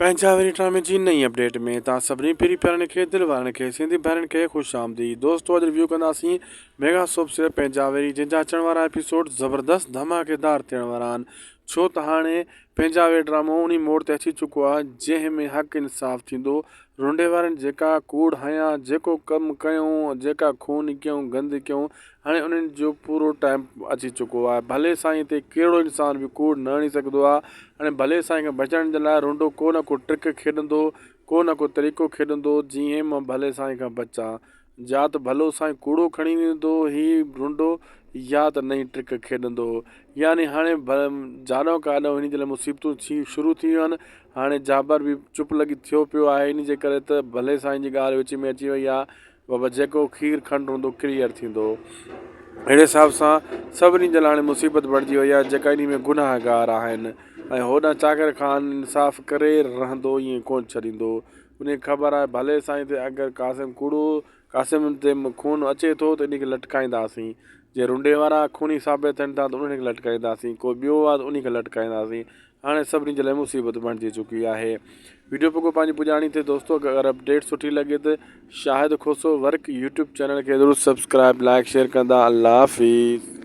پنهنجا وري ڊرامي جي نئين اپڊيٽ ۾ توهان سڀني پري پيارن کي دل وارن کي سنڌي ڀائرن کي خوش آمديد دوستو اڄ ريويو ڪنداسين ميگا سوپ سيريل پنهنجا وري جنهن جا اچڻ وارا ايپيسوڊ زبردست ڌماڪيدار ٿيڻ وارا آهن ڇو ته هاڻي پنهنجا وري ڊرامو انهي موڙ تي اچي چڪو آهي جنهن ۾ حق انصاف ٿيندو رنڊي وارن جيڪا ڪوڙ هنيا جيڪو ڪم ڪيون جيڪا خون ڪيون گند ڪيون هاڻي انهن جو پورو ٽائيم اچي چڪو آهي ڀلي سائين تي ڪهڙو انسان به ڪوڙ نه هڻي سگهندو آهي هاڻي ڀلي سائين کان بچڻ جي لاء رونڊو ڪو نه ڪو ٽرڪ کيڏندو ڪو نه ڪو طريقو کيڏندو جيئن مان ڀلي سائين کان بچان يا ته ڀلو سائين ڪوڙو کڻي ويندو هي رونڊو يا ته نئين ٽرڪ کيڏندو يعني هاڻي جاڏو ڪاڏو هن جي لاء مصيبتون ٿي شروع ٿي ويون آهن هاڻي جابر به چپ لڳي ٿيو پيو آهي ان جي ڪري ته ڀلي سائين جي ڳالهه وچ ۾ اچي وئي آهي بابا جيڪو کير کنڊ هوندو ڪليئر ٿيندو. اهڙي حساب سان سڀني جي لاء هاڻي مصيبت بڻجي وئي آهي جيڪا انهي ۾ گناهگار آهن ۽ هوڏانهن چاڪر خان انصاف ڪري رهندو ائين ڪونه ڇڏيندو انهي کي خبر آهي ڀلي سائين تي اگر قاسم ڪوڙو قاسم تي خون اچي ٿو ته انهي کي لٽڪائينداسين جي رنڊي وارا خوني ثابت ٿين ٿا ته انهن کي لٽڪائينداسين ڪو ٻيو آهي ته انهي کي لٽڪائينداسين هاڻي سڀني جي لاء مصيبت بڻجي چڪي آهي ويڊيو پڳو پنهنجي پڄاڻي تي دوستو اگر اپڊيٽ سٺي لڳي ته Shahid Khoso work YouTube channel کي ضرور سبسڪرائب لائڪ شيئر ڪندا الله حافظ.